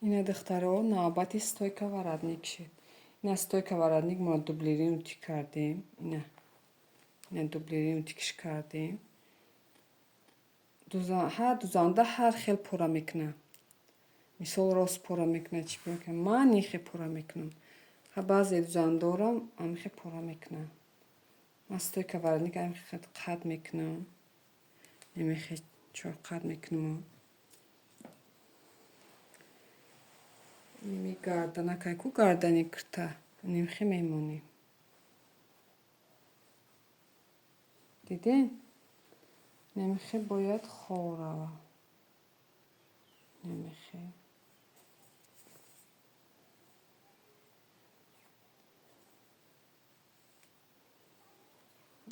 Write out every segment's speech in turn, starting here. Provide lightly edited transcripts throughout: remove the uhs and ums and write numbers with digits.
Ина, духтаро, навбати стойка воротник шид. Ина, стойка воротник мо дублирин утюг кардем. Ина, дублирин утюг ш кардем. Ҳар дузанда ҳар хел пора мекунад. Мисол, рост пора мекунад, чӣ мекунад. Ман ихе пора мекунам. Баъзе дузандорам амихе пора мекунанд. Ман стойка воротник амихе қад мекунам. Намихе чорқад мекунам. Ними гарданакай ку, гардани кирта нимхе мемонем. Дидем? Намихе бояд хор рава. Намихе.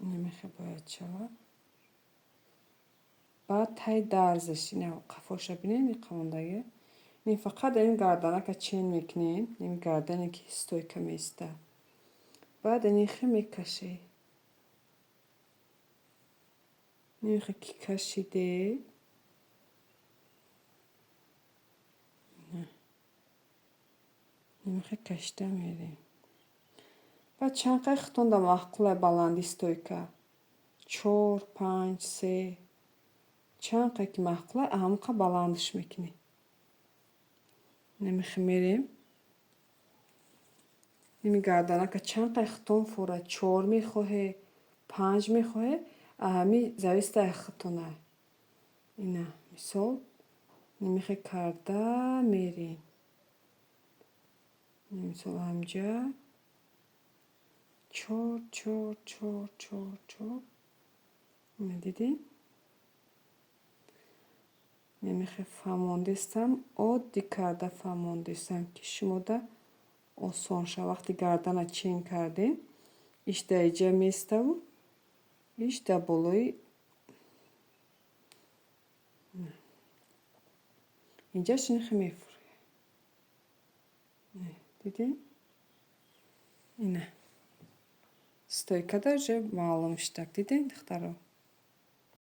Намихе бояд шавад. Баъд тай дарзаш, ина, қафоша бинед, иқамондаги. Ин фақат ин гарданака чен мекунем, ин гардане ки стойка меиста. Баъд инихе мекашед. Инихе ки кашиде, инихе кашида мерем. Баъд чанд қай хитонда маъқулай баланди стойка? Чор, панҷ, се. Чанд қай ки маъқулай, ҳамон баландиш мекунем. Намихе мерем. Ими гарданака чанд қай хитон фора, чор мехоҳе, панҷ мехоҳе, ҳами зависит аз хитона. Ина, мисол, намихе карда мерем. Мисол, ҳамҷа чор, чор, чор, чор, чор. Ина, дидем? Намихе фаҳмондестам, оддӣ карда фаҳмондестам, ки шумода осон шавад. Вақти гардана чен кардем, иш дар иҷа меставу, иш дар болои инҷаш инхе мефурӯяд. Дидем? Ина. Стойка даже маълум шудак. Дидем, духтаро?